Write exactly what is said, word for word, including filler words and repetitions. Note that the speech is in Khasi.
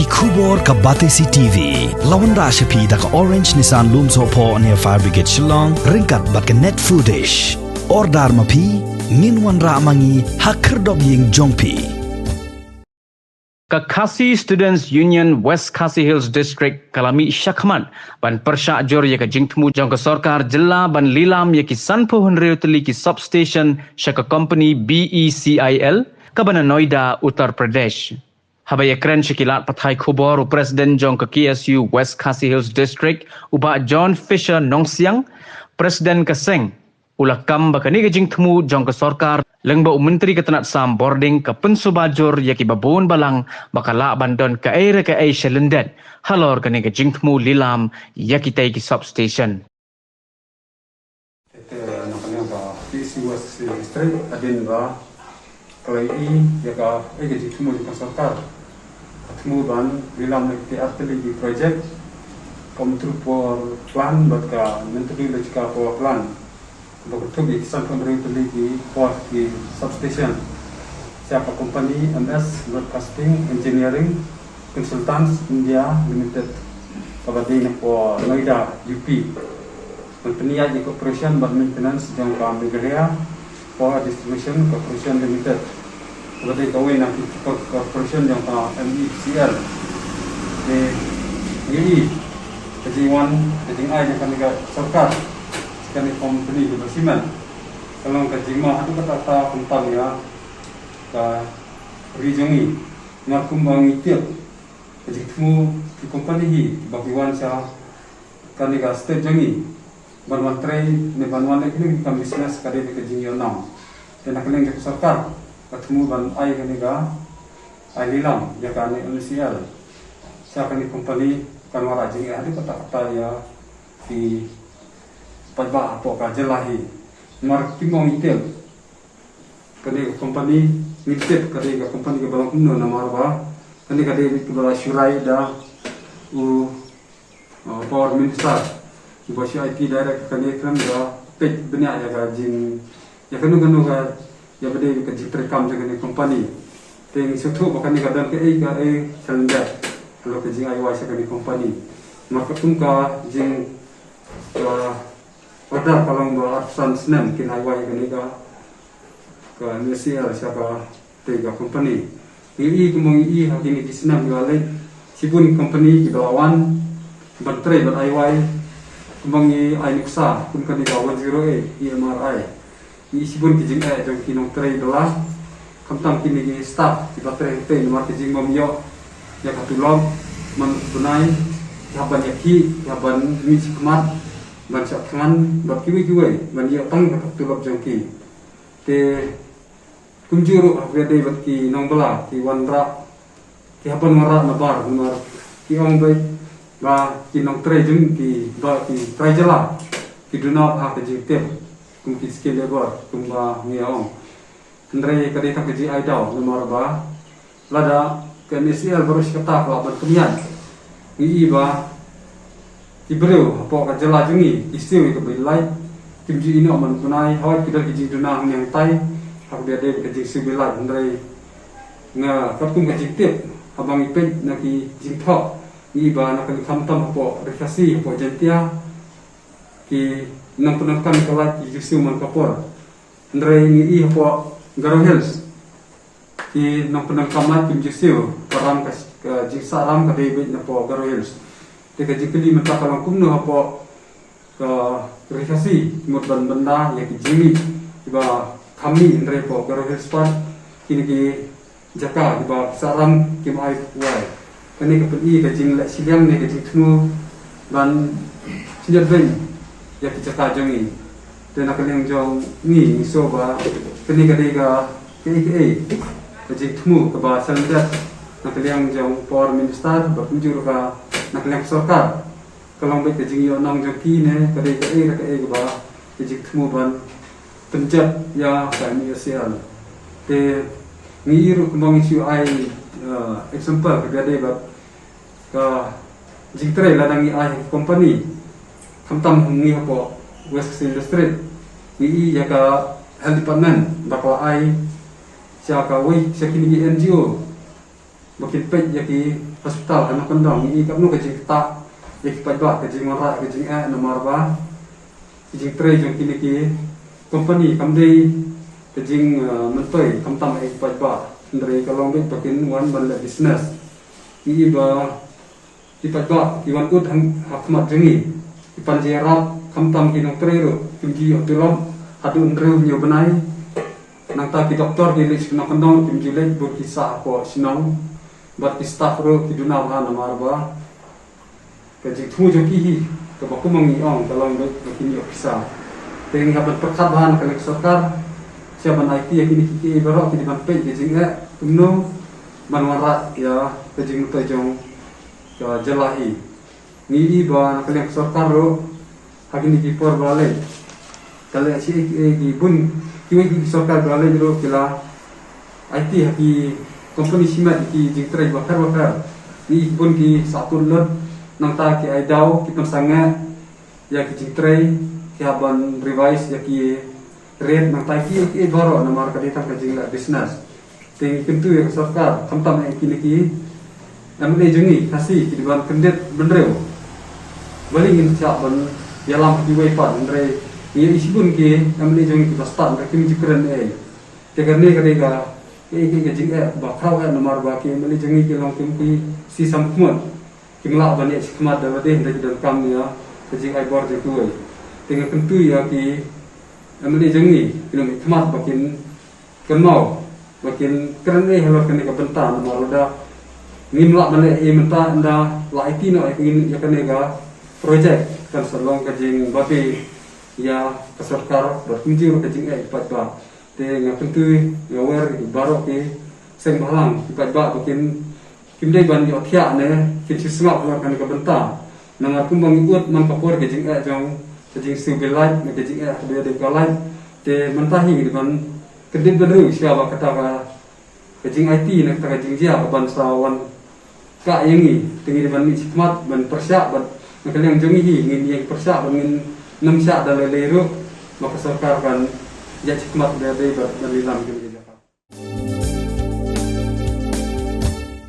Khubor ka Batesi T V la wanrah sha phi da ka Orange Nissan Lumsohphoh near Fire Brigade Shillong, ryngkat bad ka Net Foodish. Order ma phi, ngin wanrah ma ngi ha khyrdop ïing jong phi. Ka Khasi Students Union West Khasi Hills District ka la mih shakhmat ban pyrshah jur ïa ka jingthmu jong ka sorkar jylla ban lilam ïa ki sanphew hynriew tylli ki substation sha ka company B E C I L kaba na Noida, Uttar Pradesh. Haba ïakren sha ki lad pathai khubor u President jong ka K S U West Khasi Hills District, u Bah John Fisher Nongsiang, President ka seng, u la kam ba kane ka jingthmu jong ka sorkar lyngba u Myntri ka tnat Sam Bording ka pynsuba jur ïa kiba bun balang ba ka lah ban don kaei re kaei sha lyndet halor kane ka jingthmu lilam ïa kitei ki substation. Te na ka liang ka P S U West District hadien ba ka la ïohi ïa ka, eh, ka jingthmu jong ka sorkar. Ka thmu ban lilam ïa ki artylli ki project, ka Omtripur Power Plant bad ka Mentadu Logical Power Plant. Ba ka thup ïa ki sanphew hynriew tylli ki power ki substation sha ka company M S Broadcasting Engineering Consultants India Limited, kaba dei na ka Noida, U P. Ban pynïaid ïa ka operation bad maintenance jong ka Meghalaya Power Distribution Corporation Limited, kaba dei kawei na ki cor-, corporation jong ka M E C L. Te ngi i ka jingwan, ka jingai jong kane ka sorkar, kane ka company kaba simen, ka long ka jingma haduh katta katta khamtam ïa ka ri jong ngi. Namar kumba ngi tip, ka jingthmu ki company hi ba ki wan sha kane ka state jong ngi ban wan trei ne ban wan leh kine ki kam business ka dei ka jingïohnong. Te na ka liang jong ka sorkar ka thmu ban ai kane ka, ai lilam ïa kane M C L sha kane company, kan wanrah jingeh haduh katta katta ïa ki paidbah hapoh ka jylla hi. Namar kumba ngi tip, kane ka company, ngi tip ka dei ka company kaba long kumno, namar ba kane ka dei kaba la shu rai da u, uh, Power Minister, uba shu aiti direct ha kane, khlem da peit bniah ïa ka jing, ïa kano kano ka, ïa ba dei ka jingtreikam jong kane ka company. Te ngi sngewthuh ba kane ka don kaei kaei sha lyndet halor ka jingai wai sha kane ka company. Namar katkum ka jing, uh, order ka long ba arphew san snem kin ai wai kane ka, ka M C L sha katei ka company. Ngi i, kumba ngi i ha kine ki snem ki la leit, shibun company kiba la wan ban trei ban ai wai, kumba ngi ai nuksa kum kane ka one zero eight E M R I. Ngi i shibun ki jingeh jong ki nongtrei bylla, khamtam kine ki staff kiba trei hangtei, namar ka jingbym ïoh ïa ka tulop man u bnai, ki hap ban ïakhih, ki hap ban mih shakhmat ban shah thngan bad kiwei kiwei ban ïoh tang ka tulop jong ki. Te kumjuh ruh ha kaba ïadei bad ki nongbylla, ki wanrah, ki hap ban wanrah nabar, namar ki ong beit ba ki nongtrei jong ngi, ba ki trai jylla ki duna ha ka jingtip kum ki skilled labour kumba ngi ong. Hynrei ka dei tang ka jingai daw, namar ba lada ka M C L baroh shi katta ka lah ban pynïaid, ngi i ba ki briew hapoh ka jylla jong ngi ki siew ïa ka bill lait, kim ju ïehnoh man u bnai, hooid ki don ki jingduna hangne hangtai ha kaba ïadei bad ka jingsiew bill lait. Hynrei nga, katkum ka jingtip, haba ngi peit na ki jingthoh, ngi i ba na ka liang khamtam hapoh Ri Khasi, hapoh Jaintia, ki nongpyndonkam ïa ka lait ki ju siew man ka por. Hynrei ngi i hapoh Garo Hills, ki nongpyndonkam lait kim ju siew, ka ram ka, ka jingsah ram ka dei beit napoh Garo Hills. Te ka jingkylli mynta ka long kumno hapoh ka Ri Khasi, mut ban bynda ïa ki jingmih kiba kham mih, hynrei hapoh Garo Hills pat kine ki jaka kiba ki sah ram kim ai wai. Kane ka pyni ka jingleh shiliang ne ka jingthmu ban shynjot beiñ ïa ki jaka jong ngi. Te na ka liang jong ngi, ngi sngew ba kane ka dei ka, kaei kaei ka jingthmu kaba sah lyndet na ka liang jong Power Minister bad kumjuh ruh ka na ka liang sorkar. Ka long beit ka jingïohnong jong ki ne ka dei kaei re kaei kaba ka jingthmu ban pynjot ïa ka M E C L. Te ngi i ruh kumba ngi shu ai, eh, example kaba ïadei bad ka jingtrei lada ngi ai company, khamtam ngi hapoh West Khasi Hills District, ngi i ïa ka Health Department ba ka la ai sha kawei sha kine ki N G O ba kin peit ïa ki hospital ha Nongkyndong. Ngi i katno ka jingktah ïa ki paidbah ka jingwanrah ka jingeh, namar ba ki jingtrei jong kine ki company kam dei ka jing, eh, myntoi khamtam ïa ki paidbah, hynrei ka long beit ba kin wan ban leh business. Ngi i ba ki paidbah ki wan ud ha khmat jong ngi, ki pan jingïarap, khamtam ki nongtrei ruh kim ju ïoh tulop haduh hynriew hynñiew bnai. Nangta ki doktor ki leit sha Nongkyndong kim ju leit, bun ki sah hapoh shnong. Bad ki staff ruh ki duna bha namar ba ka jingthmu jong ki hi, kaba kum ngi ong, ka long beit ba kin ïoh pisa. Te ngi hap ban pyrkhat bha na ka liang sorkar, sha ban aiti ïa kine kiei kiei baroh, ki dei ban peit ka jingeh kumno ban wanrah ïa ka jingmyntoi jong ka jylla hi. Ngi i ba na ka liang sorkar ruh ha kine ki por ba la leit, ka leh shi ei ei ki bun, kiwei ki sorkar ba la leit ruh ki la aiti ha ki company shimet ki jingtrei bapher bapher. Ngi i ki bun ki sahkut lut, nangta ki ai daw, ki pynsangeh ïa ki jingtrei, ki hap ban revise ïa ki rate, nangta ki ei ei baroh, namar ka dei tang ka jingleh business. Te ngi kyntu ïa ka sorkar, khamtam ïa kine ki MLA jong ngi Khasi, ki dei ban kyndit bynriew. Balei ngin shah ban ïalam ha kiwei pat, hynrei ngi ïohi shibun ki MLA jong ngi kiba stad, hynrei kim ju kren ei. Te kane ka dei ka, ka, ka, ka jingeh ba khraw eh, namar ba ki MLA jong ngi ki long kum ki shi samkhmut. Kim lah ban ïaid shakhmat da lade, hynrei ki donkam ïa ka jingai bor jong kiwei. Te nga kyntu ïa ki MLA jong ngi, ki nongmihkhmat, ba kin kynmaw, ba kin kren ei halor kane ka bynta, namar lada ngim lah ban leh ei mynta, ynda la aiti noh ïa kane ka project, kan sa long ka jingbabe ïa ka sorkar bad kumjuh ka jingeh ïa ki paidbah. Te nga kyntu, nga wer ïa baroh ki seng bhalang, ki paidbah, ba kin, kim dei ban ïohthiah ne kin shu sngap halor kane ka bynta. Namar kumba ngi ud man ka por, ka jingeh jong, ka jingsiew bill lait ne ka jingeh ha dei dei ka lait. Te mynta hi ngi dei ban kyndit bynriew shuwa ba kata ka, ka jingaiti ne kata ka jingjia ka ban sa wan kah ïa ngi. Te ngi dei ban mih shakhmat ban pyrshah, bad na ka liang jong ngi hi ngin ïeng pyrshah, bad ngin nym shah da lei lei ruh ba ka sorkar kan ïaid shakhmat da dei bad ban lilam kane ka jia.